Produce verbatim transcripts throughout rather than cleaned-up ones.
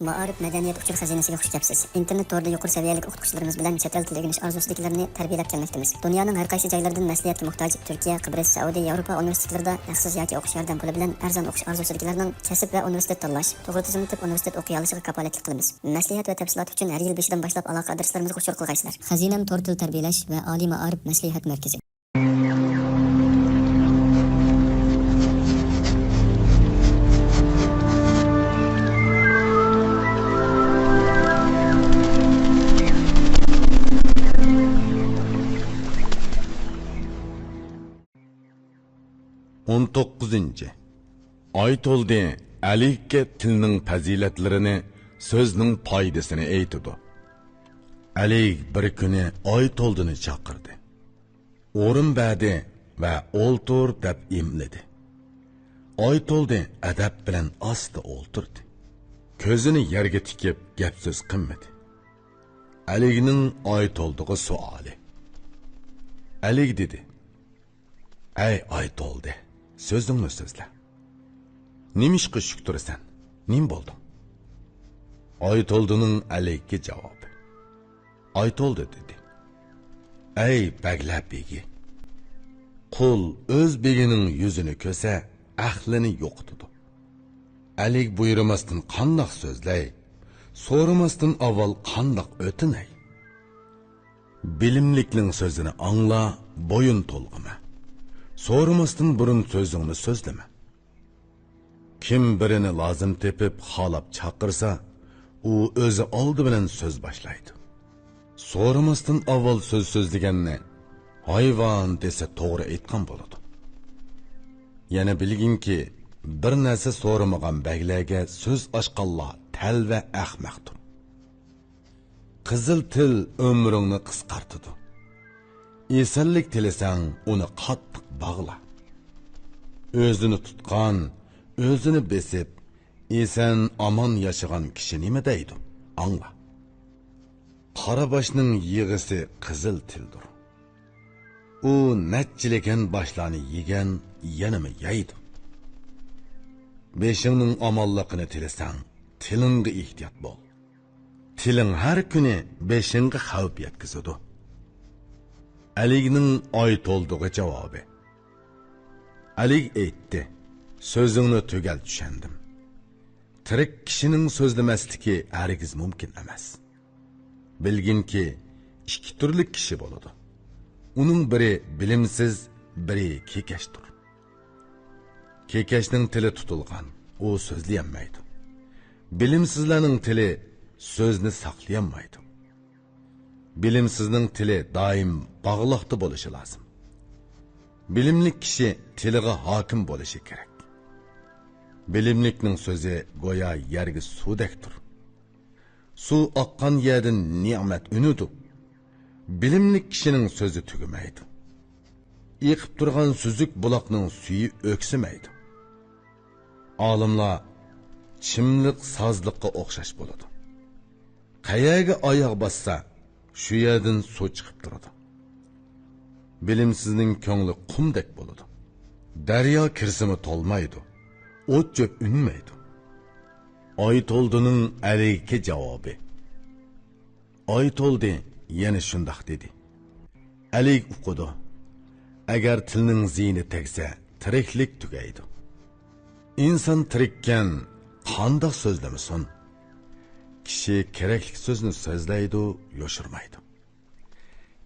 مائارىپ مەدەنىيەت ئۇچۇر خەزىنىسىگە خۇش كەپسىز. ئىنتېرنېت تورىدا يۇقىرى سەۋىيەلىك ئوقۇتقۇچىلىرىمىز بىلەن چەت ئەل تىلى ئۆگىنىش ئارزۇسىدىكىلەرنى تەربىيەلەپ كەلمەكتىمىز. دۇنيانىڭ ھەر قايسى جايلىرىدىن مەسلىھەتكە موھتاج تۈركىيە، قىبرىس، سەئۇدى، ياۋروپا ئۇنىۋېرسىتېتلىرىدا ھەقسىز ياكى ئوقۇش ياردەم پۇلى بىلەن ئەرزان ئوقۇش ئارزۇسىدىكىلەرنىڭ كەسىپ ۋە ئۇنىۋېرسىتېت تاللاش، توغرا تىزىملىتىپ ئۇنىۋېرسىتېت ئوقۇيالىشىغا كاپالەتلىك قىلىمىز. مەسلىھەت ۋە تەپسىلات ئۈچۈن ھەر يىل بېشىدىن باشلاپ ئالاقە ئادرېسلىرىمىزغا ئۇچۇر قىلغايسىلەر. خەزىنەم تور تىل تەربىيەلەش ۋە ئالىي مائارىپ مەسلىھەت مەركىزى. ئون توققۇزىنچى. ئايتولدى ئەلىگە تىلنىڭ پەزىلەتلىرىنى، سۆزنىڭ پايدىسىنى ئېيتىدۇ. ئەلىگ بىر كۈنى ئايتولدىنى چاقىردى. ئورۇن بەردى ۋە «ئولتۇر» دەپ ئىملىدى. ئايتولدى ئەدەپ بىلەن ئاستا ئولتۇردى. كۆزىنى يەرگە تىكىپ گەپ-سۆز قىلمىدى. ئەلىگنىڭ ئايتولدىغا سوئالى. ئەلىگ دېدى: «ئەي ئايتولدى، سۆزۈڭنى سۆزلە. نېمىشقا شۈك تۇرىسەن؟ نېمە بولدۇڭ؟» ئايتولدىنىڭ ئەلىگكە جاۋابى. ئايتولدى دېدى: «ئەي بەگلەر بېگى! قۇل ئۆز بېگىنىڭ يۈزىنى كۆرسە، ئەقلىنى يوقىتىدۇ. ئەلىگ بۇيرۇماستىن قانداق سۆزلەي؟ سورىماستىن ئاۋۋال قانداق ئۆتۈنەي؟ بىلىملىكنىڭ سۆزىنى ئاڭلا، بويۇن تولغىما. سورىماستىن بۇرۇن سۆزۈڭنى سۆزلىمە. كىم بىرىنى لازىم تېپىپ، خالاپ چاقىرسا، ئۇ ئۆزى ئالدى بىلەن سۆز باشلايدۇ. سورىماستىن ئاۋۋال سۆز سۆزلىگەننى ھايۋان دېسە توغرا ئېيتقان بولىدۇ. يەنە بىلگىنكى، بىر نەرسە سورىمىغان بەگلەرگە سۆز ئاچقانلار تەلۋە ئەخمەقتۇر. قىزىل تىل ئۆمرۈڭنى قىسقارتىدۇ. ئېسەنلىك تىلىسەڭ، ئۇنى قاتتىق باغلا. ئۆزىنى تۇتقان، ئۆزىنى بېسىپ، ئېسەن-ئامان ياشىغان كىشى نېمە دەيدۇ؟ ئاڭلا. قارا باشنىڭ يىغىسى قىزىل تىلدۇر. ئۇ نەچچىلىكەن باشلارنى يېگەن، يەنىمۇ يەيدۇ. بېشىڭنىڭ ئامانلىقىنى تىلىسەڭ، تىلىڭغا ئېھتىيات بول. تىلىڭ ھەر كۈنى بېشىڭغا خەۋپ يەتكۈزىدۇ. ئەلىگنىڭ ئايتولدىغا جاۋابى. ئەلىگ ئېيتتى: «سۆزۈڭنى تۈگەل چۈشەندىم. تىرىك كىشىنىڭ سۆزلىمەسلىكى ھەرگىز مۇمكىن ئەمەس. بىلگىنكى، ئىككى تۈرلۈك كىشى بولىدۇ. ئۇنىڭ بىرى بىلىمسىز، بىرى كېكەچتۇر. كېكەچنىڭ تىلى تۇتۇلغان، ئۇ سۆزلىيەلمەيدۇ. بىلىمسىزلەرنىڭ تىلى سۆزنى ساقلىيالمايدۇ. بىلىمسىزنىڭ تىلى دائىم باغلاقتا بولۇشى لازىم. بىلىملىك كىشى تىلىغا ھاكىم بولۇشى كېرەك. بىلىملىكنىڭ سۆزى گويا يەرگە سۇدەكتۇر. سۇ ئاققان يەردىن نېمەت ئۈنىدۇ. بىلىملىك كىشىنىڭ سۆزى تۈگىمەيدۇ. ئېقىپ تۇرغان سۈزۈك بۇلاقنىڭ سۈيى ئۆكسىمەيدۇ. ئالىملار چىملىق سازلىققا ئوخشاش بولىدۇ. قەيەرگە ئاياغ باسسا، شۇ يەردىن سۇ چىقىپ تۇرىدۇ. بىلىمسىزنىڭ كۆڭلى قۇمدەك بولىدۇ. دەريا كىرسىمۇ تولمايدۇ، ئوت-چۆپ ئۈنمەيدۇ. ئايتولدىنىڭ ئەلىگكە جاۋابى. ئايتولدى يەنە شۇنداق دېدى. ئەلىگ ئۇقىدۇ. ئەگەر تىلنىڭ زىيىنى تەگسە، تىرىكلىك تۈگەيدۇ. ئىنسان تىرىككەن، قانداق سۆزلىمىسۇن؟ كىشى كېرەكلىك سۆزنى سۆزلەيدۇ، يوشۇرمايدۇ.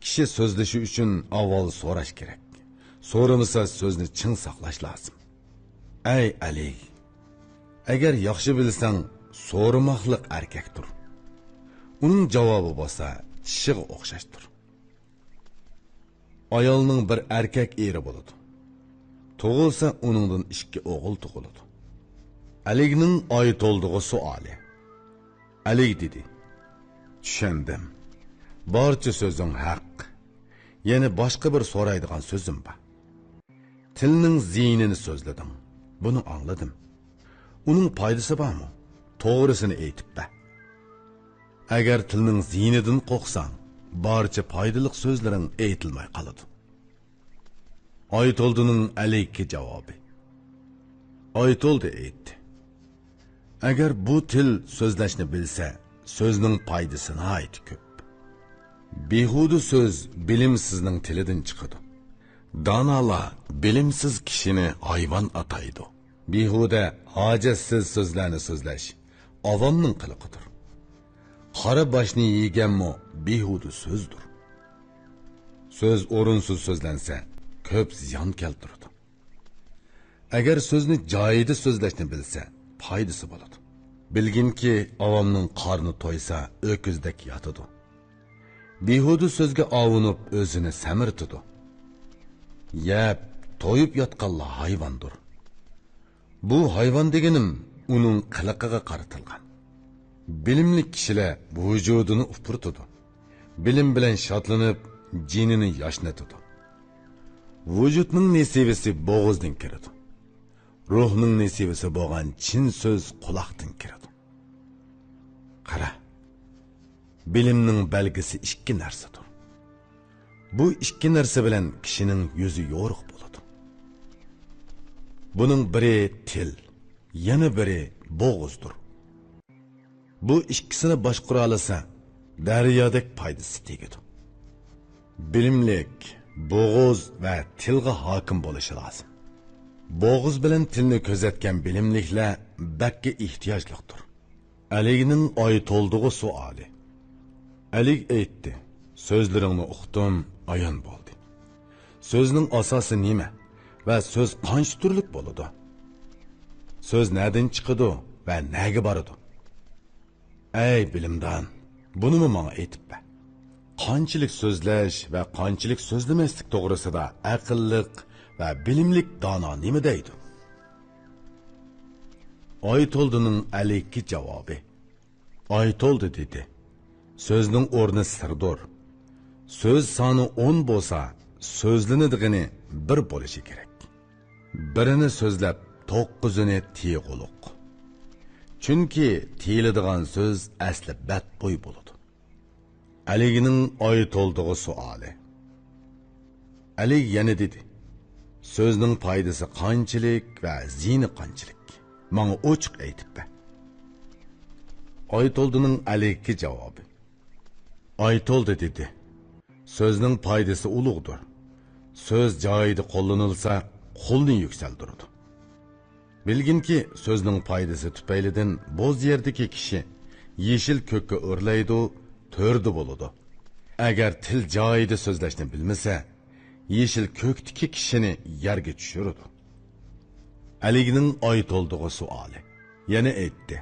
كىشى سۆزلىشى ئۈچۈن ئاۋۋال سوراش كېرەك. سورىمىسا، سۆزنى چىڭ ساقلاش لازىم. ئەي ئەلىگ! ئەگەر ياخشى بىلسەڭ، سورىماقلىق ئەركەكتۇر. ئۇنىڭ جاۋابى بولسا چىشىغا ئوخشاشتۇر. ئايالنىڭ بىر ئەركەك ئېرى بولىدۇ. تۇغۇلسا، ئۇنىڭدىن ئىككى ئوغۇل تۇغۇلىدۇ. ئەلىگنىڭ ئايتولدىغا سوئالى. ئەلىگ دېدى: «چۈشەندىم. بارچە سۆزۈڭ ھەق. يەنە باشقا بىر سورايدىغان سۆزۈم بار. تىلنىڭ زىيىنىنى سۆزلىدىڭ. بۇنى ئاڭلىدىم. ئۇنىڭ پايدىسى بارمۇ؟ توغرىسىنى ئېيتىپ بەر. ئەگەر تىلنىڭ زىيىنىدىن قورقساڭ، بارچە پايدىلىق سۆزلىرىڭ ئېيتىلماي قالىدۇ.» ئايتولدىنىڭ ئەلىگكە جاۋابى. ئايتولدى ئېيتتى: ئەگەر بۇ تىل سۆزلەشنى بىلسە، سۆزنىڭ پايدىسى ناھايىتى كۆپ. بىھۇدە سۆز بىلىمسىزنىڭ تىلىدىن چىقىدۇ. دانالار بىلىمسىز كىشىنى ھايۋان ئاتايدۇ. بىھۇدە، ھاجەتسىز سۆزلەرنى سۆزلەش ئاۋامنىڭ قىلىقىدۇر. قارا باشنى يېگەنمۇ بىھۇدە سۆزدۇر. سۆز ئورۇنسىز سۆزلەنسە، كۆپ زىيان كەلتۈرىدۇ. ئەگەر سۆزنى جايىدا سۆزلەشنى بىلسە، پايدىسى بولىدۇ. بىلگىنكى، ئاۋامنىڭ قارنى تويسا، ئۆكۈزدەك ياتىدۇ. بىھۇدە سۆزگە ئاۋۇنۇپ، ئۆزىنى سەمرىتىدۇ. يەپ، تويۇپ ياتقانلا ھايۋاندۇر. بۇ ھايۋان دېگىنىم ئۇنىڭ قىلىقىغا قارىتىلغان. بىلىملىك كىشىلەر ۋۇجۇدىنى ئۇپرىتىدۇ. بىلىم بىلەن شادلىنىپ، جېنىنى ياشنىتىدۇ. ۋۇجۇدنىڭ نېسىۋىسى بوغۇزدىن كىرىدۇ. روھنىڭ نېسىۋىسى بولغان چىن سۆز قۇلاقتىن كىرىدۇ. قارا، بىلىمنىڭ بەلگىسى ئىككى نەرسىدۇر. بۇ ئىككى نەرسە بىلەن كىشىنىڭ يۈزى يورۇق بولىدۇ. بۇنىڭ بىرى تىل، يەنە بىرى بوغۇزدۇر. بۇ ئىككىسىنى باشقۇرالىسا، دەريادەك پايدىسى تېگىدۇ. بىلىملىك بوغۇز ۋە تىلغا ھاكىم بولۇشى لازىم. بوغۇز بىلەن تىلنى كۆزەتكەن بىلىملىكلەر بەككە ئېھتىياجلىقتۇر. ئەلىگنىڭ ئايتولدىغا سوئالى. ئەلىگ ئېيتتى: «سۆزلىرىڭنى ئۇقتۇم، ئايان بولدى. سۆزنىڭ ئاساسى نېمە ۋە سۆز قانچە تۈرلۈك بولىدۇ؟ سۆز نەدىن چىقىدۇ ۋە نەگە بارىدۇ؟ ئەي بىلىمدان، بۇنىمۇ ماڭا ئېيتىپ بەر. قانچىلىك سۆزلەش ۋە قانچىلىك سۆزلىمەسلىك توغرىسىدا ئەقىللىق ۋە بىلىملىك دانا نېمە دەيدۇ؟» ئايتولدىنىڭ ئەلىگكى جاۋابى. ئايتولدى دېدى: «سۆزنىڭ ئورنى سىردۇر. سۆز سانى ئون بولسا، سۆزلىنىدىغىنى بىر بولۇشى كېرەك. بىرىنى سۆزلەپ، توققۇزىنى تىيغۇلۇق. چۈنكى تىيىلىدىغان سۆز ئەسلى بەتبۇي بولىدۇ.» ئەلىگنىڭ ئايتولدىغا سوئالى. ئەلىگ يەنە دېدى: «سۆزنىڭ پايدىسى قانچىلىك ۋە زىيىنى قانچىلىك؟ ماڭا ئوچۇق ئېيتىپ بەر.» ئايتولدىنىڭ ئەلىگكى جاۋابى. ئايتولدى دېدى: «سۆزنىڭ پايدىسى ئۇلۇغدۇر. سۆز جايىدا قوللىنىلسا، قۇلنى يۈكسەلدۈرىدۇ. بىلگىنكى، سۆزنىڭ پايدىسى تۈپەيلىدىن بوز يەردىكى كىشى يېشىل كۆككە ئۆرلەيدۇ، تۆرىدە بولىدۇ. ئەگەر تىل جايىدا سۆزلەشنى بىلمىسە، يېشىل كۆكتىكى كىشىنى يەرگە چۈشۈرىدۇ.» ئەلىگنىڭ ئايتولدىغا سوئالى. يەنە ئېيتتى: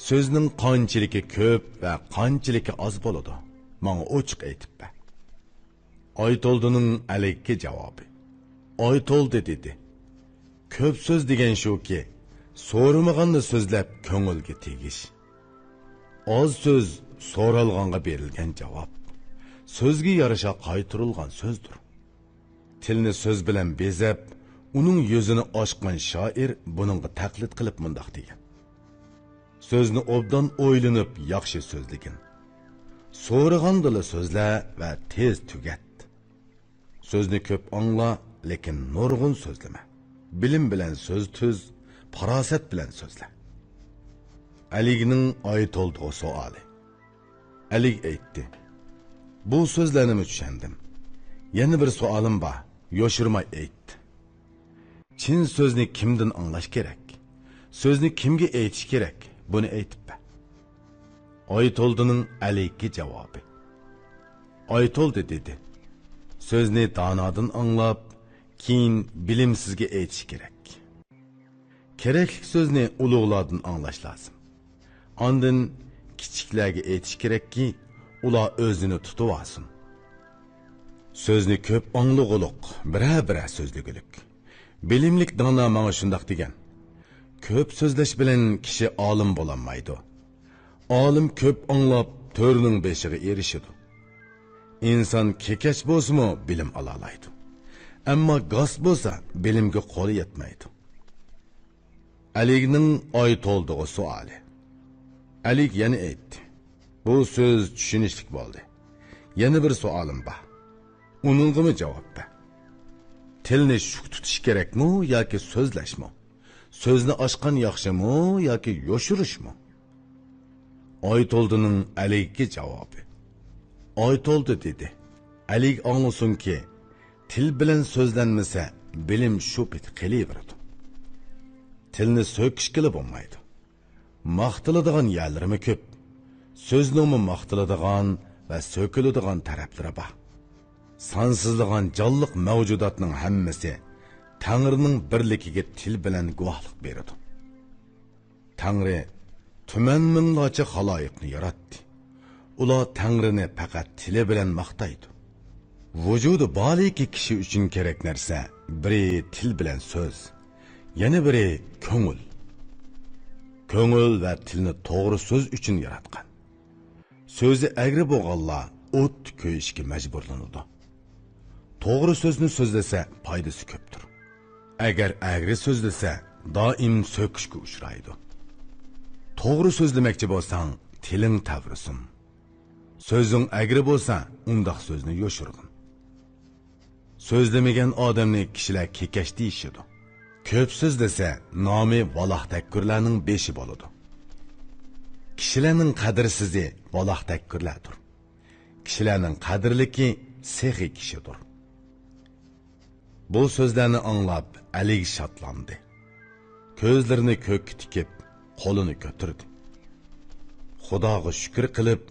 «سۆزنىڭ قانچىلىكى كۆپ ۋە قانچىلىكى ئاز بولىدۇ؟ ماڭا ئوچۇق ئېيتىپ بەر.» ئايتولدىنىڭ ئەلىگكى جاۋابى. ئايتولدى دېدى: «كۆپ سۆز دېگەن شۇكى، سورىمىغاننى سۆزلەپ كۆڭۈلگە تېگىش. ئاز سۆز سورالغانغا بېرىلگەن جاۋاب. سۆزگە يارىشا قايتۇرۇلغان سۆزدۇر.» تىلنى سۆز بىلەن بېزەپ، ئۇنىڭ يۈزىنى ئاچقان شائىر بۇنىڭغا تەقلىد قىلىپ مۇنداق دېگەن: «سۆزنى ئوبدان ئويلىنىپ ياخشى سۆزلىگىن. سورىغاندىلا سۆزلە ۋە تېز تۈگەت. سۆزنى كۆپ ئاڭلا، لېكىن نۇرغۇن سۆزلىمە. بىلىم بىلەن سۆز تۈز، پاراسەت بىلەن سۆزلە.» ئەلىگنىڭ ئايتولدىغا سوئالى. ئەلىگ ئېيتتى: «بۇ سۆزلەرنىمۇ چۈشەندىم. يەنە بىر سوئالىم بار، يوشۇرماي ئېيت. چىن سۆزنى كىمدىن ئاڭلاش كېرەك؟ سۆزنى كىمگە ئېيتىش كېرەك؟ بۇنى ئېيتىپ بەر.» ئايتولدىنىڭ ئەلىگكى جاۋابى. ئايتولدى دېدى: «سۆزنى دانادىن ئاڭلاپ، كېيىن بىلىمسىزگە ئېيتىش كېرەك. كېرەكلىك سۆزنى ئۇلۇغلاردىن ئاڭلاش لازىم. ئاندىن كىچىكلەرگە ئېيتىش كېرەككى، ئۇلار ئۆزىنى تۇتۇۋالسۇن. سۆزنى كۆپ ئاڭلىغۇلۇق، بىرەر-بىرەر سۆزلىگۈلۈك. بىلىملىك دانا ماڭا شۇنداق دېگەن: كۆپ سۆزلەش بىلەن كىشى ئالىم بولالمايدۇ. ئالىم كۆپ ئاڭلاپ، تۆرنىڭ بېشىغا ئېرىشىدۇ. ئىنسان كېكەچ بولسىمۇ بىلىم ئالالايدۇ. ئەمما گاس بولسا، بىلىمگە قولى يەتمەيدۇ.» ئەلىگنىڭ ئايتولدىغا سوئالى. ئەلىگ يەنە ئېيتتى: «بۇ سۆز چۈشىنىشلىك بولدى. يەنە بىر سوئالىم بار. ئۇنىڭغىمۇ جاۋاب بەر. تىلنى شۈك تۇتۇش كېرەكمۇ ياكى سۆزلەشمۇ؟ سۆزنى ئاچقان ياخشىمۇ ياكى يوشۇرۇشمۇ؟ ئايتولدىنىڭ ئەلىگە جاۋابى. ئايتولدى دېدى: «ئەلىگ ئاڭلىسۇنكى، تىل بىلەن سۆزلەنمىسە، بىلىم شۇ پېتى قېلىۋېرىدۇ. تىلنى سۆكۈشكىلى بولمايدۇ. ماختىلىدىغان يەرلىرىمۇ كۆپ. سۆزنىڭمۇ ماختىلىدىغان ۋە سۆكۈلىدىغان تەرەپلىرى بار. سانسىزلىغان جانلىق مەۋجۇداتنىڭ ھەممىسى تەڭرىنىڭ بىرلىكىگە تىل بىلەن گۇۋاھلىق بېرىدۇ. تەڭرى تۈمەن مىڭلارچە خالايىقنى ياراتتى. ئۇلار تەڭرىنى پەقەت تىلى بىلەن ماختايدۇ. ۋۇجۇدى بارلىكى كىشى ئۈچۈن كېرەك نەرسە، بىرى تىل بىلەن سۆز، يەنە بىرى كۆڭۈل. كۆڭۈل ۋە تىلنى توغرا سۆز ئۈچۈن ياراتقان. سۆزى ئەگرى بولغانلار ئوتتا كۆيۈشكە مەجبۇرلىنىدۇ. توغرا سۆزنى سۆزلىسە، پايدىسى كۆپتۇر. ئەگەر ئەگرى سۆزلىسە، دائىم سۆكۈشكە ئۇچرايدۇ. توغرا سۆزلىمەكچى بولساڭ، تىلىڭ تەۋرىسۇن. سۆزۈڭ ئەگرى بولسا، ئۇنداق سۆزنى يوشۇرغىن. سۆزلىمىگەن ئادەمنى كىشىلەر كېكەچ دېيىشىدۇ. كۆپ سۆزلىسە، نامى ۋالاختەككۈرلەرنىڭ بېشى بولىدۇ. كىشىلەرنىڭ قەدىرسىزى ۋالاختەككۈرلەردۇر. كىشىلەرنىڭ قەدىرلىكى سېخىي كىشىدۇر.» بۇ سۆزلەرنى ئاڭلاپ، ئەلىگ شادلاندى. كۆزلىرىنى كۆككە تىكىپ، قولىنى كۆتۈردى. خۇداغا شۈكۈر قىلىپ،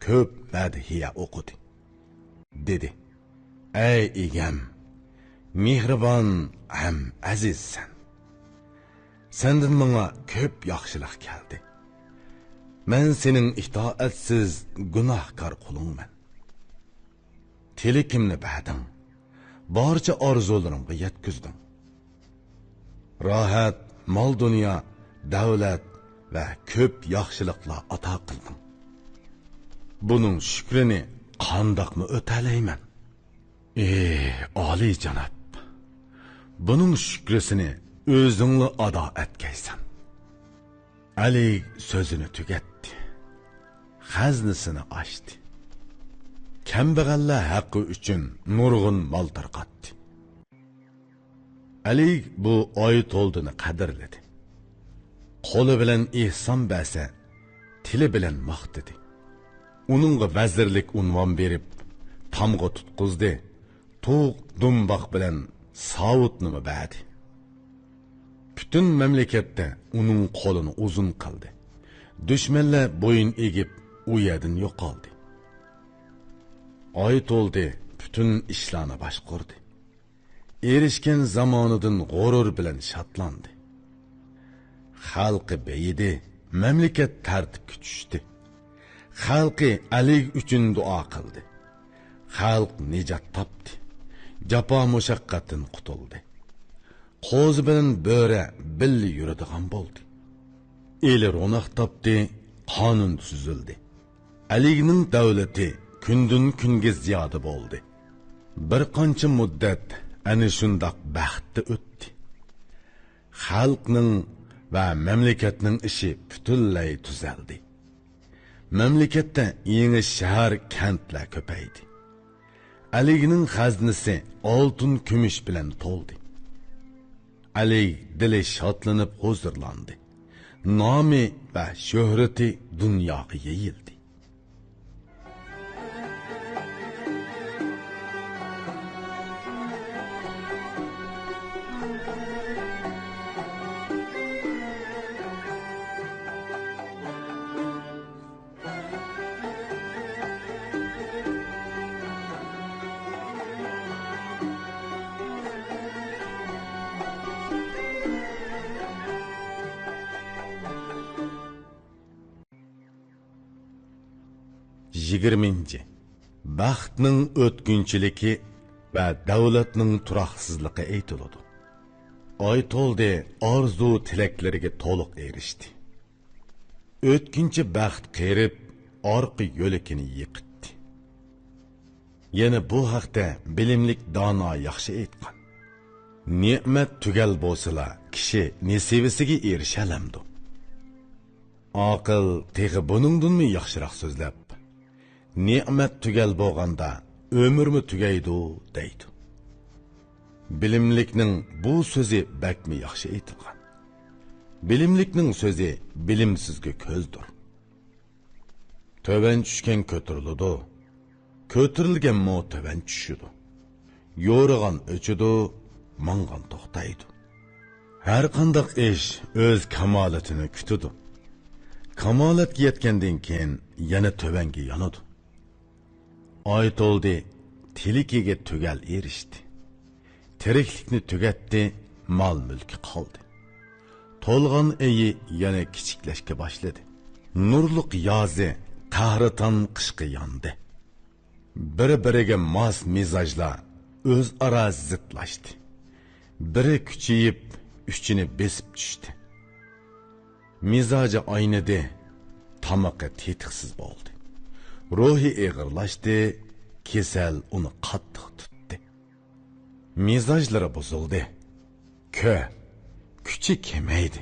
كۆپ مەدھىيە ئوقۇدى. دېدى: «ئەي ئىگەم، مېھرىبان ھەم ئەزىزسەن. سەندىن ماڭا كۆپ ياخشىلىق كەلدى. مەن سېنىڭ ئىتائەتسىز، گۇناھكار قۇلۇڭمەن. تىلىكىمنى بەردىڭ، بارچە ئارزۇلىرىمغا يەتكۈزدۈڭ. راھەت، مال-دۇنيا، دەۋلەت ۋە كۆپ ياخشىلىقلار ئاتا قىلدىڭ. بۇنىڭ شۈكرىنى قانداقمۇ ئۆتەلەيمەن؟ ئى ئالىيجاناب، بۇنىڭ شۈكرىسىنى ئۆزۈڭلا ئادا ئەتكەيسەن.» ئەلى سۆزىنى تۈگەتتى. خەزنىسىنى ئاچتى. كەمبەغەللەر ھەققى ئۈچۈن نۇرغۇن مال تارقاتتى. ئەلى بۇ ئايتولدىنى قەدىرلىدى. قولى بىلەن ئېھسان بەرسە، تىلى بىلەن ماختىدى. ئۇنىڭغا ۋەزىرلىك ئۇنۋان بېرىپ، تامغا تۇتقۇزدى. تۇغ، دۇمباق بىلەن ساۋۇتنىمۇ بەردى. پۈتۈن مەملىكەتتە ئۇنىڭ قولىنى ئۇزۇن قىلدى. دۈشمەنلەر بويۇن ئېگىپ، ئۇ يەردىن يوقالدى. ئايتولدى پۈتۈن ئىشلارنى باشقۇردى. ئېرىشكەن زامانىدىن غۇرۇر بىلەن شادلاندى. خەلقى بېيىدى، مەملىكەت تەرتىپكە چۈشتى. خەلقى ئەلى ئۈچۈن دۇئا قىلدى. خەلق نىجات تاپتى. جاپا مۇشەققەتتىن قۇتۇلدى. قوزا بىلەن بۆرە بىللە يۈرىدىغان بولدى. ئېلى روناق تاپتى، قانۇن تۈزۈلدى. ئەلىنىڭ دەۋلىتى كۈندىن-كۈنگە زىيادە بولدى. بىر قانچە مۇددەت ئەنە شۇنداق بەختتە ئۆتتى. خەلقنىڭ ۋە مەملىكەتنىڭ ئىشى پۈتۈنلەي تۈزەلدى. مەملىكەتتە يېڭى شەھەر، كەنتلەر كۆپەيدى. ئەلىنىڭ خەزنىسى ئالتۇن، كۈمۈش بىلەن تولدى. ئەلى دىلى شادلىنىپ ھۇزۇرلاندى. نامى ۋە شۆھرىتى دۇنياغا يېيىلدى. يىگىرمىنچى، بەختنىڭ ئۆتكۈنچىلىكى ۋە دەۋلەتنىڭ تۇراقسىزلىقى ئېيتىلىدۇ. ئايتولدى ئارزۇ تىلەكلىرىگە تولۇق ئېرىشتى. ئۆتكۈنچى بەخت قېرىپ، ئارقا يۆلىكىنى يىقىتتى. يەنە بۇ ھەقتە بىلىملىك دانا ياخشى ئېيتقان: «نېمەت تۈگەل بولسىلا، كىشى نېسىۋىسىگە ئېرىشەلەمدۇ؟» ئاقىل تېخى بۇنىڭدىنمۇ ياخشىراق سۆزلەپ، «نېمەت تۈگەل بولغاندا، ئۆمۈرمۇ تۈگەيدۇ» دەيدۇ. بىلىملىكنىڭ بۇ سۆزى بەكمۇ ياخشى ئېيتىلغان. بىلىملىكنىڭ سۆزى بىلىمسىزگە كۆزدۇر. تۆۋەن چۈشكەن كۆتۈرۈلىدۇ، كۆتۈرۈلگەنمۇ تۆۋەن چۈشىدۇ. يورۇغان ئۆچىدۇ، ماڭغان توختايدۇ. ھەر قانداق ئىش ئۆز كامالىتىنى كۈتىدۇ. كامالەتكە يەتكەندىن كېيىن يەنە تۆۋەنگە يانىدۇ. ئايتولدى تىلىكىگە تۈگەل ئېرىشتى. تىرىكلىكنى تۈگەتتى، مال-مۈلكى قالدى. تولغان ئېيى يەنە كىچىكلەشكە باشلىدى. نۇرلۇق يازى قەھرىتان قىشقا ياندى. بىر-بىرىگە ماس مىزاجلار ئۆزئارا زىتلاشتى. بىرى كۈچىيىپ، ئۈچىنى بېسىپ چۈشتى. مىزاجى ئاينىدى، تامىقى تېتىقسىز بولدى. روھى ئېغىرلاشتى، كېسەل ئۇنى قاتتىق تۇتتى. مىزاجلىرى بۇزۇلدى. كۆ، كۈچى كېمەيدى.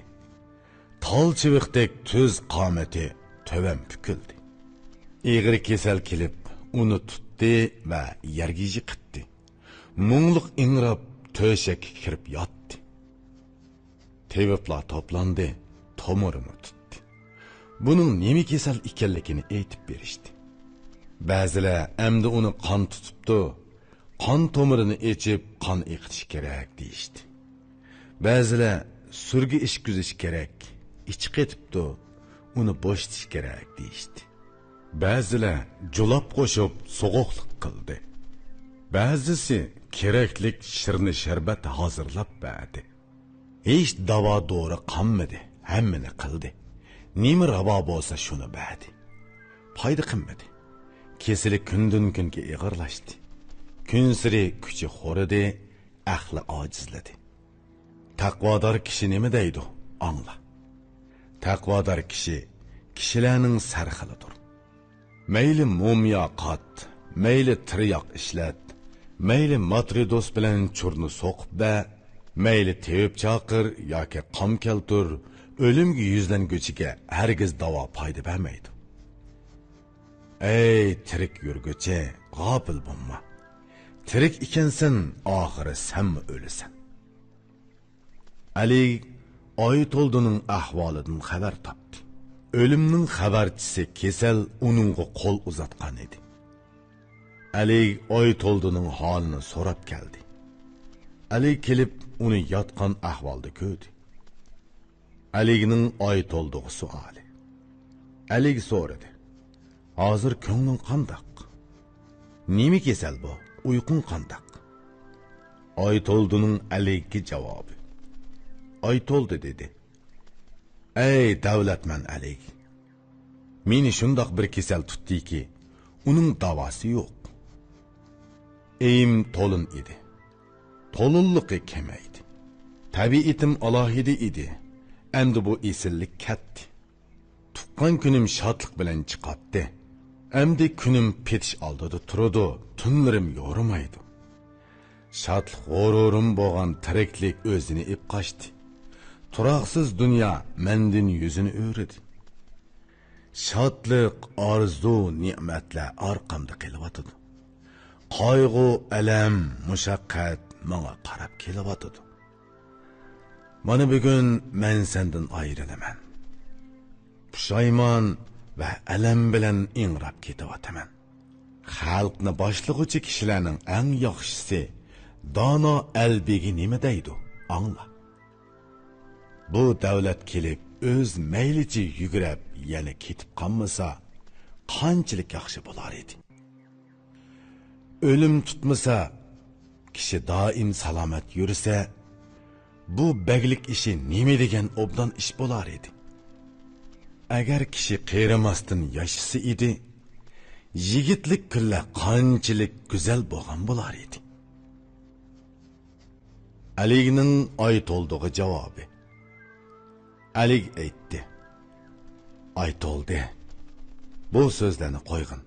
تال چىۋىقتەك تۈز قامىتى تۆۋەن پۈكۈلدى. ئېغىر كېسەل كېلىپ، ئۇنى تۇتتى ۋە يەرگە يىقىتتى. مۇڭلۇق ئىڭراپ، تۆشەككە كىرىپ ياتتى. تېۋىپلار توپلاندى، تومۇرىنى تۇتتى. بۇنىڭ نېمە كېسەل ئىكەنلىكىنى ئېيتىپ بېرىشتى. بەزىلەر ئەمدى ئۇنى قان تۇتۇپتۇ، قان تومۇرىنى ئېچىپ، قان ئېقىتىش كېرەك دېيىشتى. بەزىلەر سۈرگە ئىچكۈزۈش كېرەك، ئىچى قېتىپتۇ، ئۇنى بوشىتىش كېرەك دېيىشتى. بەزىلەر جۇلاپ قوشۇپ سوغۇقلۇق قىلدى. بەزىسى كېرەكلىك شىرنە شەربەت ھازىرلاپ بەردى. ھېچ داۋا دورا قالمىدى، ھەممىنى قىلدى. نېمە راۋا بولسا شۇنى بەردى. پايدا قىلمىدى. كېسىلى كۈندىن-كۈنگە ئېغىرلاشتى. كۈنسېرى كۈچى خورىدى، ئەقلى ئاجىزلىدى. تەقۋادار كىشى نېمە دەيدۇ؟ ئاڭلا. تەقۋادار كىشى كىشىلەرنىڭ سەرخىلىدۇر. مەيلى مومىيا قات، مەيلى تىرياق ئىشلەت، مەيلى ماترىدوس بىلەن چۇرنى سوقۇپ بەر، مەيلى تېۋىپ چاقىر ياكى قام كەلتۈر، ئۆلۈمگە يۈزلەنگۈچىگە ھەرگىز داۋا پايدا بەرمەيدۇ. ئەي تىرىك يۈرگۈچى، غاپىل بولما. تىرىك ئىكەنسەن، ئاخىرى سەنمۇ ئۆلىسەن. ئەلى ئايتولدىنىڭ ئەھۋالىدىن خەۋەر تاپتى. ئۆلۈمنىڭ خەۋەرچىسى كېسەل ئۇنىڭغا قول ئۇزاتقان ئىدى. ئەلى ئايتولدىنىڭ ھالىنى سوراپ كەلدى. ئەلى كېلىپ ئۇنى ياتقان ئەھۋالدا كۆردى. ئەلىگنىڭ ئايتولدىغا سوئالى. ئەلىگ سورىدى: «ھازىر كۆڭلۈڭ قانداق؟ نېمە كېسەل بۇ؟ ئۇيقۇڭ قانداق؟» ئايتولدىنىڭ ئەلىگكە جاۋابى. ئايتولدى دېدى: «ئەي دەۋلەتمەن ئەلىگ! مېنى شۇنداق بىر كېسەل تۇتتىكى، ئۇنىڭ داۋاسى يوق. ئېيىم تولۇن ئىدى. تولۇنلۇقى كېمەيدى. تەبىئىتىم ئالاھىدە ئىدى. ئەمدى بۇ ئېسىللىك كەتتى. تۇغقان كۈنۈم شادلىق بىلەن چىقاتتى. ئەمدى كۈنۈم پېتىش ئالدىدا تۇرىدۇ، تۈنلىرىم يورۇمايدۇ. شادلىق غۇرۇرۇم بولغان تىرىكلىك ئۆزىنى ئېپ قاچتى. تۇراقسىز دۇنيا مەندىن يۈزىنى ئۆرۈدى. شادلىق، ئارزۇ، نېمەتلەر ئارقامدا قېلىۋاتىدۇ. قايغۇ، ئەلەم، مۇشەققەت ماڭا قاراپ كېلىۋاتىدۇ. مانا بۈگۈن مەن سەندىن ئايرىلىمەن. پۇشايمان ۋە ئەلەم بىلەن ئىڭراپ كېتىۋاتىمەن. خەلقنى باشلىغۇچى كىشىلەرنىڭ ئەڭ ياخشىسى، دانا ئەلبېگى نېمە دەيدۇ، ئاڭلا. بۇ دەۋلەت كېلىپ ئۆز مەيلىچە يۈگرەپ يەنە كېتىپ قالمىسا، قانچىلىك ياخشى بولار ئىدى. ئۆلۈم تۇتمىسا، كىشى دائىم سالامەت يۈرسە، بۇ بەگلىك ئىشى نېمە دېگەن ئوبدان ئىش بولار ئىدى. ئەگەر كىشى قېرىماستىن ياشىسا ئىدى، يىگىتلىك كۈنلەر قانچىلىك گۈزەل بولغان بولار ئىدى. ئەلىگنىڭ ئايتولدىغا جاۋابى. ئەلىگ ئېيتتى: «ئايتولدى، بۇ سۆزلەرنى قويغىن.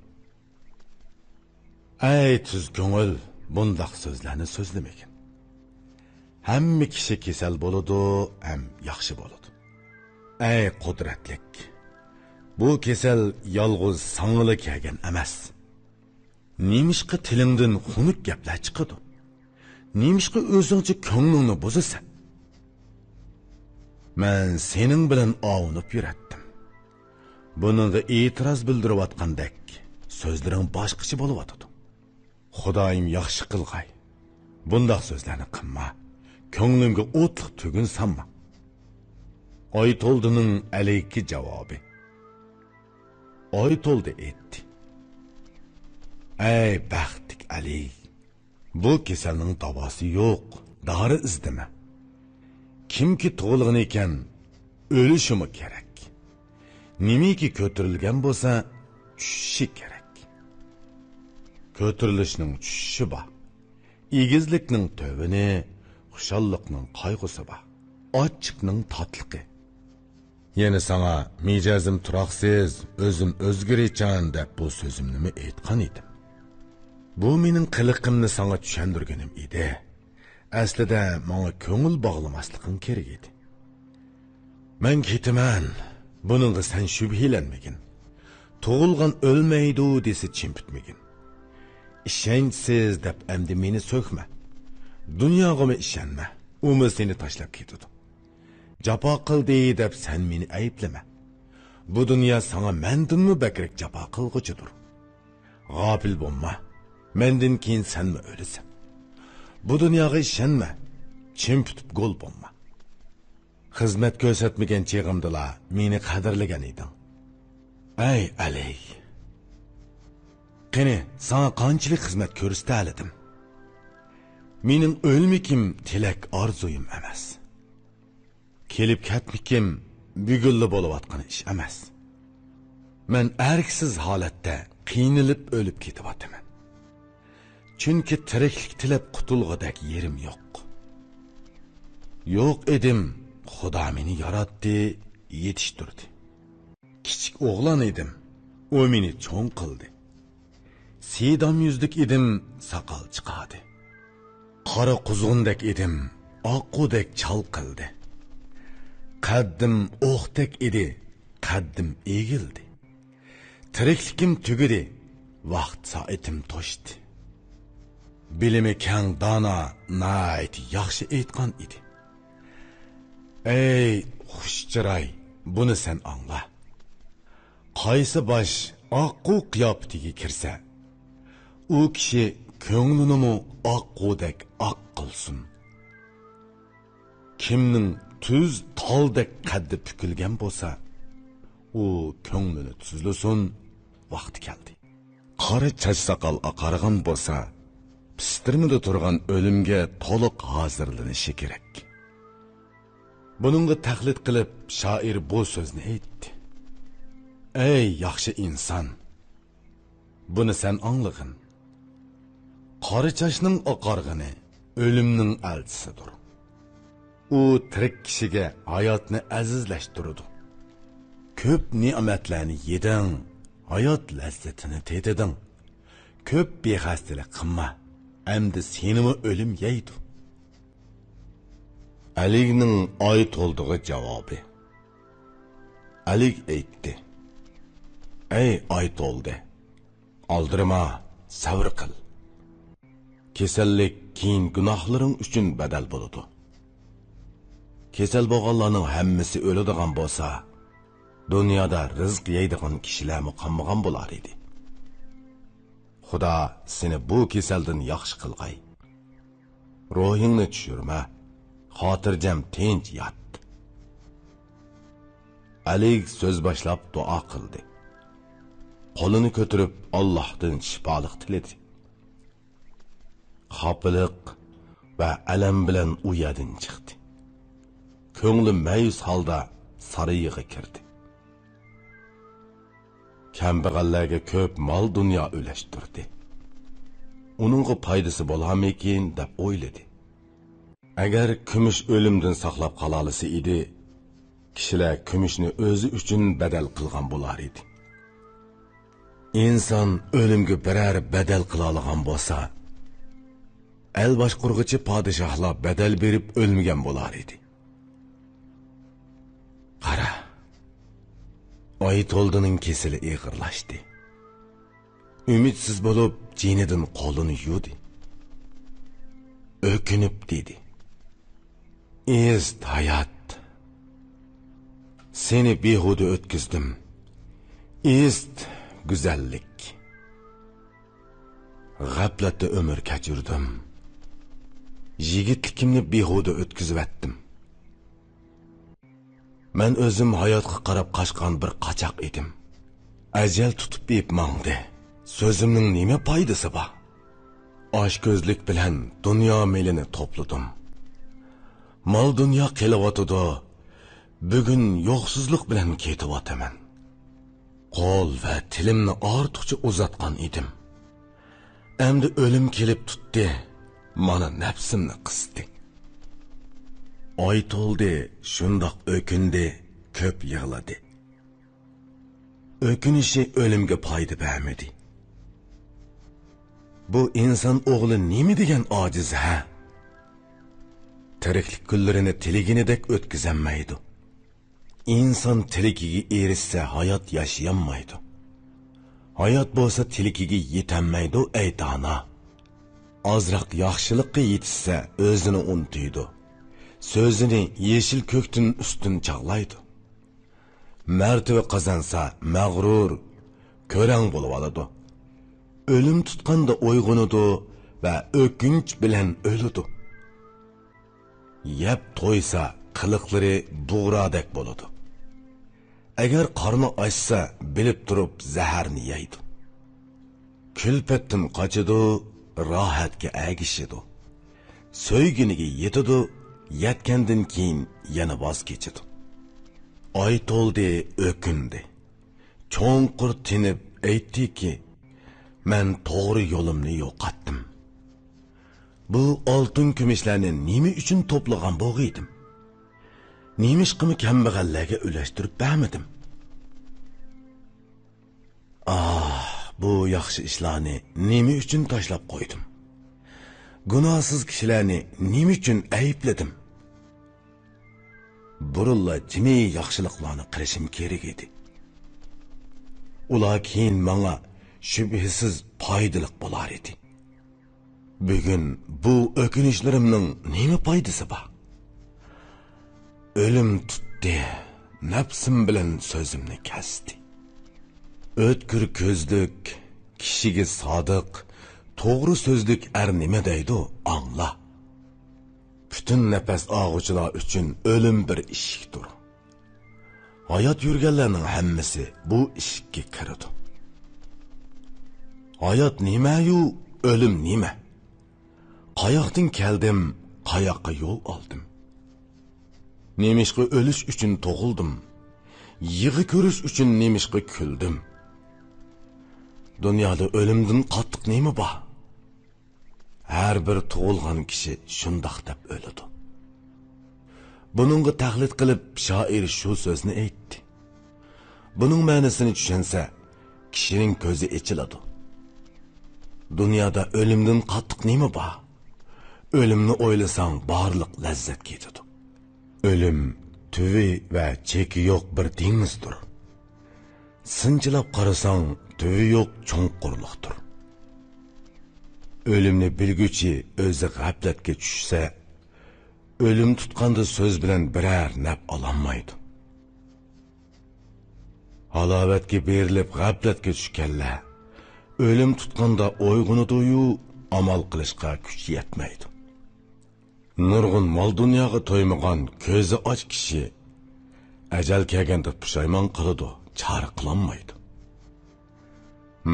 ئەي تۈز كۆڭۈل، بۇنداق سۆزلەرنى سۆزلىمىگىن. ھەممە كىشى كېسەل بولىدۇ ھەم ياخشى بولىدۇ. ئەي قۇدرەتلىك، بۇ كېسەل يالغۇز ساڭىلا كەلگەن ئەمەس. نېمىشقا تىلىڭدىن خۇنۈك گەپلەر چىقىدۇ؟ نېمىشقا ئۆزۈڭچە كۆڭلۈڭنى بۇزىسەن؟» مەن سېنىڭ بىلەن ئاۋۇنۇپ يۈرەتتىم. بۇنىڭغا ئېتىراز بىلدۈرۈۋاتقاندەك، سۆزلىرىڭ باشقىچە بولۇۋاتىدۇ. خۇدايىم ياخشى قىلغاي. بۇنداق سۆزلەرنى قىلما. كۆڭلۈمگە ئوتلۇق تۈگۈن سالما. ئايتولدىنىڭ ئەلىگە جاۋابى. ئايتولدى ئېيتتى. ئەي بەختلىك ئەلى! بۇ كېسەلنىڭ داۋاسى يوق، دارى ئىزدىمە. كىمكى تۇغۇلغىنىكەن، ئۆلۈشىمۇ كېرەك. نېمىكى كۆتۈرۈلگەن بولسا، چۈشۈشى كېرەك. كۆتۈرۈلۈشنىڭ چۈشۈشى بار. ئېگىزلىكنىڭ تۆۋىنى، خۇشاللىقنىڭ قايغۇسى بار. ئاچچىقنىڭ تاتلىقى. يەنە ساڭا مىجەزىم تۇراقسىز، ئۆزۈم ئۆزگىرىچان دەپ بۇ سۆزۈمنىمۇ ئېيتقان ئىدىم. بۇ مېنىڭ قىلىقىمنى ساڭا چۈشەندۈرگىنىم ئىدى. ئەسلىدە ماڭا كۆڭۈل باغلىماسلىقىڭ كېرەك ئىدى. مەن كېتىمەن، بۇنىڭغا سەن شۈبھىلەنمىگىن. تۇغۇلغان ئۆلمەيدۇ دېسە چىمپىتمىگىن. ئىشەنچسىز دەپ ئەمدى مېنى سۆكمە. دۇنياغىمۇ ئىشەنمە، ئۇمۇ سېنى تاشلاپ كېتىدۇ. جاپا قىلدى دەپ سەن مېنى ئەيىبلىمە. بۇ دۇنيا ساڭا مەندىنمۇ بەكرەك جاپا قىلغۇچىدۇر. غاپىل بولما، مەندىن كېيىن سەنمۇ ئۆلىسەن. بۇ دۇنياغا ئىشەنمە، چىمپىتىپ گول بولما. خىزمەت كۆرسەتمىگەن چېغىمدىلا مېنى قەدىرلىگەن ئىدىڭ. ئەي ئەلى! قېنى، ساڭا قانچىلىك خىزمەت كۆرسىتەلىدىم؟ مېنىڭ ئۆلمىكىم تىلەك ئارزۇيۇم ئەمەس. كېلىپ كەتمىكىم بۈگۈنلا بولۇۋاتقان ئىش ئەمەس. مەن ئەركىسىز ھالەتتە قىينىلىپ ئۆلۈپ كېتىۋاتىمەن. چۈنكى تىرىكلىك تىلەپ قۇتۇلغۇدەك يېرىم يوق. يوق ئىدىم، خۇدا مېنى ياراتتى، يېتىشتۈردى. كىچىك ئوغلان ئىدىم، ئۇ مېنى چوڭ قىلدى. سىدام يۈزلۈك ئىدىم، ساقال چىقاردى. قارا قۇزغۇندەك ئىدىم، ئاققۇدەك چال قىلدى. قەددىم ئوقتەك ئىدى، قەددىم ئېگىلدى. تىرىكلىكىم تۈگىدى، ۋاقىت سائىتىم توشتى. بىلىمى كەڭ دانا ناھايىتى ياخشى ئېيتقان ئىدى. ئەي خۇش چىراي، بۇنى سەن ئاڭلا. قايسى باش ئاققۇ قىياپىتىگە كىرسە، ئۇ كىشى كۆڭلىنىمۇ ئاققۇدەك ئاق قىلسۇن. كىمنىڭ تۈز تالدەك قەددى پۈكۈلگەن بولسا، ئۇ كۆڭلىنى تۈزلىسۇن، ۋاقتى كەلدى. قارا چاچ ساقال ئاقارغان بولسا، پىستىرمىدا تۇرغان ئۆلۈمگە تولۇق ھازىرلىنىشى كېرەك. بۇنىڭغا تەقلىد قىلىپ شائىر بۇ سۆزنى ئېيتتى. ئەي ياخشى ئىنسان! بۇنى سەن ئاڭلىغىن. قارا چاچنىڭ ئاقارغىنى ئۆلۈمنىڭ ئەلچىسىدۇر. ئۇ تىرىك كىشىگە ھاياتنى ئەزىزلەشتۈرىدۇ. كۆپ نېمەتلەرنى يېدىڭ، ھايات لەززىتىنى تېتىدىڭ. كۆپ بىخەستىلىك قىلما، ئەمدى سېنىمۇ ئۆلۈم يەيدۇ. ئەلىگنىڭ ئايتولدىغا جاۋابى. ئەلىگ ئېيتتى: ئەي ئايتولدى، ئالدىرىما، سەۋر قىل. كېسەللىك كېيىن گۇناھلىرىڭ ئۈچۈن بەدەل بولىدۇ. كېسەل بولغانلارنىڭ ھەممىسى ئۆلىدىغان بولسا، دۇنيادا رىزىق يەيدىغان كىشىلەرمۇ قالمىغان بولار ئىدى. خۇدا سېنى بۇ كېسەلدىن ياخشى قىلغاي. روھىڭنى چۈشۈرمە، خاتىرجەم تىنچ يات. ئەلىگ سۆز باشلاپ دۇئا قىلدى. قولىنى كۆتۈرۈپ ئاللاھتىن شىپالىق تىلىدى. خاپىلىق ۋە ئەلەم بىلەن ئۇ يەردىن چىقتى. كۆڭلى مەيۈس ھالدا سارىيىغا كىردى. كەمبەغەللەرگە كۆپ مال-دۇنيا ئۈلەشتۈردى. ئۇنىڭغا پايدىسى بولارمىكىن دەپ ئويلىدى. ئەگەر كۈمۈش ئۆلۈمدىن ساقلاپ قالالىسا ئىدى، كىشىلەر كۈمۈشنى ئۆزى ئۈچۈن بەدەل قىلغان بولار ئىدى. ئىنسان ئۆلۈمگە بىرەر بەدەل قىلالىغان بولسا، ئەل باشقۇرغۇچى پادىشاھلار بەدەل بېرىپ ئۆلمىگەن بولار ئىدى. قارا، ئايتولدىنىڭ كېسىلى ئېغىرلاشتى. ئۈمىدسىز بولۇپ، جېنىدىن قولىنى يۇدى. ئۆكۈنۈپ دېدى: ئىزت ھايات، سېنى بىھۇدە ئۆتكۈزدۈم، ئىسىت گۈزەللىك. غەپلەتتە ئۆمۈر كەچۈردۈم، يىگىتلىكىمنى بىھۇدە ئۆتكۈزۈۋەتتىم. مەن ئۆزۈم ھاياتقا قاراپ قاچقان بىر قاچاق ئىدىم. ئەجەل تۇتۇپ ئېيىپ ماڭدى. سۆزۈمنىڭ نېمە پايدىسى بار؟ ئاچكۆزلۈك بىلەن دۇنيا مېلىنى توپلىدىم. مال-دۇنيا قېلىۋاتىدۇ. بۈگۈن يوقسۇزلۇق بىلەن كېتىۋاتىمەن. قول ۋە تىلىمنى ئارتۇقچە ئۇزاتقان ئىدىم. ئەمدى ئۆلۈم كېلىپ تۇتتى. مانا نەپسىمنى قىستى. ئاي تولدى، شۇنداق ئۆكۈندى، كۆپ يىغلىدى. ئۆكۈنۈشى ئۆلۈمگە پايدا بەرمىدى. بۇ ئىنسان ئوغلى نېمە دېگەن ئاجىز ھە؟ تىرىكلىك كۈنلىرىنى تىلىگىنىدەك ئۆتكۈزەلمەيدۇ. ئىنسان تىلىكىگە ئېرىشسە ھايات ياشىيالمايدۇ. ھايات بولسا تىلىكىگە يېتەلمەيدۇ ئەي دانا. ئازراق ياخشىلىققا يېتىشسە ئۆزىنى ئۇنتۇيدۇ. سۆزىنى يېشىل كۆكتىن ئۈستۈن چاغلايدۇ. مەرتىۋە قازانسا مەغرۇر، كۆرەڭ بولۇۋالىدۇ. ئۆلۈم تۇتقاندا ئويغىنىدۇ ۋە ئۆكۈنچ بىلەن ئۆلىدۇ. يەپ تويسا قىلىقلىرى بۇغرادەك بولىدۇ. ئەگەر قارنى ئاچسا بىلىپ تۇرۇپ زەھەرنى يەيدۇ. كۈلپەتتىن قاچىدۇ، راھەتكە ئەگىشىدۇ. سۆيگىنىگە يېتىدۇ، يەتكەندىن كېيىن يەنە ۋاز كېچىدۇ. ئاي تولدى، ئۆكۈندى. چوڭقۇر تىنىپ ئېيتتىكى، مەن توغرا يولۇمنى يوقاتتىم. بۇ ئالتۇن كۈمۈشلەرنى نېمە ئۈچۈن توپلىغان بولغىيدىم؟ نېمىشقىمۇ كەمبەغەللەرگە ئۈلەشتۈرۈپ بەرمىدىم؟ ئاھ، بۇ ياخشى ئىشلارنى نېمە ئۈچۈن تاشلاپ قويدۇم؟ گۇناھسىز كىشىلەرنى نېمە ئۈچۈن ئەيىبلىدىم؟ بۇرۇنلا جىمى ياخشىلىقلارنى قىلىشىم كېرەك ئىدى. ئۇلار كېيىن ماڭا شۈبھىسىز پايدىلىق بولار ئىدى. بۈگۈن بۇ ئۆكۈنۈشلىرىمنىڭ نېمە پايدىسى بار؟ ئۆلۈم تۇتتى، نەپسىم بىلەن سۆزۈمنى كەستى. ئۆتكۈر كۆزلۈك، كىشىگە سادىق، توغرا سۆزلۈك ئەر نېمە دەيدۇ، ئاڭلا. پۈتۈن نەپەس ئالغۇچىلار ئۈچۈن ئۆلۈم بىر ئىشىكتۇر. ھايات يۈرگەنلەرنىڭ ھەممىسى بۇ ئىشىككە كىرىدۇ. ھايات نېمەيۇ، ئۆلۈم نېمە؟ قاياقتىن كەلدىم، قاياققا يول ئالدىم؟ نېمىشقا ئۆلۈش ئۈچۈن تۇغۇلدۇم؟ يىغا كۆرۈش ئۈچۈن نېمىشقا كۈلدۈم؟ دۇنيادا ئۆلۈمدىن قاتتىق نېمە بار؟ ھەر بىر تۇغۇلغان كىشى شۇنداق دەپ ئۆلىدۇ. بۇنىڭغا تەقلىد قىلىپ شائىر شۇ سۆزنى ئېيتتى. بۇنىڭ مەنىسىنى چۈشەنسە، كىشىنىڭ كۆزى ئېچىلىدۇ. دۇنيادا ئۆلۈمدىن قاتتىق نېمە بار؟ ئۆلۈمنى ئويلىساڭ بارلىق لەززەت كېتىدۇ. ئۆلۈم تۈۋى ۋە چېكى يوق بىر دېڭىزدۇر. سىنچىلاپ قارىساڭ تۈۋى يوق چوڭقۇرلۇقتۇر. ئۆلۈمنى بىلگۈچى ئۆزى غەپلەتكە چۈشسە، ئۆلۈم تۇتقاندا سۆز بىلەن بىرەر نەپ ئالالمايدۇ. ھالاۋەتكە بېرىلىپ غەپلەتكە چۈشكەنلەر ئۆلۈم تۇتقاندا ئويغىنىدۇيۇ، ئامال قىلىشقا كۈچ يەتمەيدۇ. نۇرغۇن مال-دۇنياغا تويمىغان كۆزى ئاچ كىشى ئەجەل كەلگەندە پۇشايمان قىلىدۇ، چارە قىلالمايدۇ.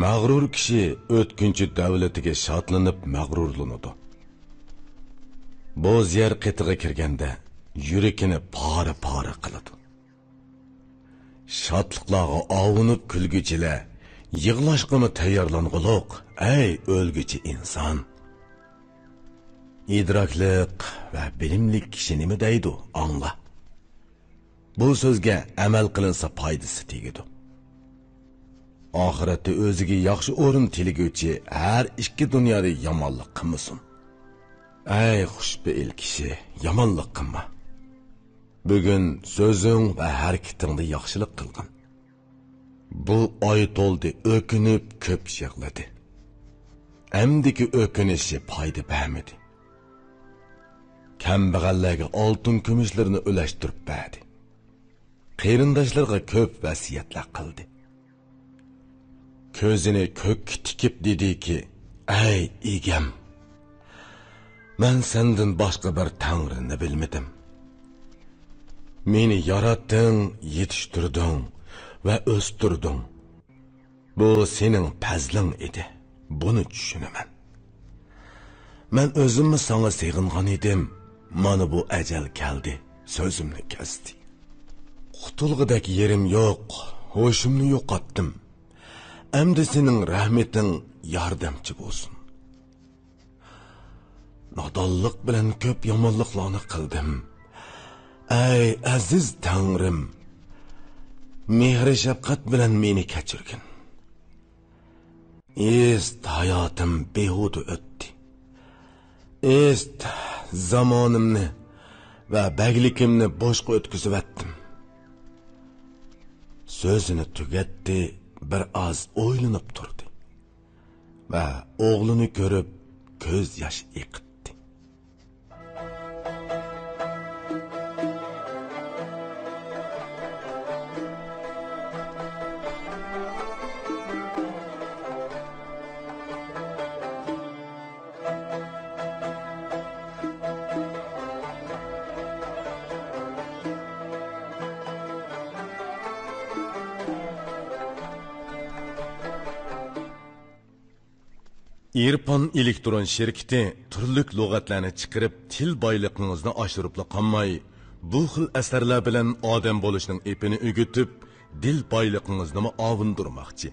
مەغرۇر كىشى ئۆتكۈنچى دەۋلىتىگە شادلىنىپ مەغرۇرلىنىدۇ. بوز يەر قېتىغا كىرگەندە يۈرىكىنى پارە-پارە قىلىدۇ. شادلىقلارغا ئاۋۇنۇپ كۈلگۈچىلەر، يىغلاشقىمۇ تەييارلانغۇلۇق، ئەي ئۆلگۈچى ئىنسان! ئىدراكلىق ۋە بىلىملىك كىشى نېمە دەيدۇ، ئاڭلا. بۇ سۆزگە ئەمەل قىلىنسا پايدىسى تېگىدۇ. ئاخىرەتتە ئۆزىگە ياخشى ئورۇن تىلىگۈچى ھەر ئىككى دۇنيادا يامانلىق قىلمىسۇن. ئەي خۇشپېئىل كىشى، يامانلىق قىلما. بۈگۈن سۆزۈڭ ۋە ھەرىكىتىڭدە ياخشىلىق قىلغىن. بۇ ئاي تولدى ئۆكۈنۈپ كۆپ يىغلىدى. ئەمدىكى ئۆكۈنۈشى پايدا بەرمىدى. كەمبەغەللەرگە ئالتۇن كۈمۈشلىرىنى ئۈلەشتۈرۈپ بەردى. قېرىنداشلىرىغا كۆپ ۋەسىيەتلەر قىلدى. كۆزىنى كۆككە تىكىپ دېدىكى، ئەي ئىگەم، مەن سەندىن باشقا بىر تەڭرىنى بىلمىدىم. مېنى ياراتتىڭ، يېتىشتۈردۈڭ ۋە ئۆستۈردۈڭ. بۇ سېنىڭ پەزلىڭ ئىدى، بۇنى چۈشىنىمەن. مەن ئۆزۈممۇ ساڭا سېغىنغان ئىدىم، مانا بۇ ئەجەل كەلدى، سۆزۈمنى كەستى. قۇتۇلغۇدەك يېرىم يوق، ھوشۇمنى يوقاتتىم. ئەمدى سېنىڭ رەھمىتىڭ ياردەمچى بولسۇن. نادانلىق بىلەن كۆپ يامانلىقلارنى قىلدىم. ئەي ئەزىز تەڭرىم، مېھرى شەپقەت بىلەن مېنى كەچۈرگىن. ئىست ھاياتىم بىھۇدە ئۆتتى. ئىست زامانىمنى ۋە بەگلىكىمنى بوشقا ئۆتكۈزۈۋەتتىم. سۆزىنى تۈگەتتى، بىر ئاز ئويلىنىپ تۇردى ۋە ئوغلىنى كۆرۈپ كۆز ياش ئېقىتتى. ئىرپان ئېلېكترون شىركىتى تۈرلۈك لۇغەتلەرنى چىقىرىپ، تىل بايلىقىڭىزنى ئاشۇرۇپلا قالماي، بۇ خىل ئەسەرلەر بىلەن ئادەم بولۇشنىڭ ئېپىنى ئۆگىتىپ، دىل بايلىقىڭىزنىمۇ ئاۋۇندۇرماقچى.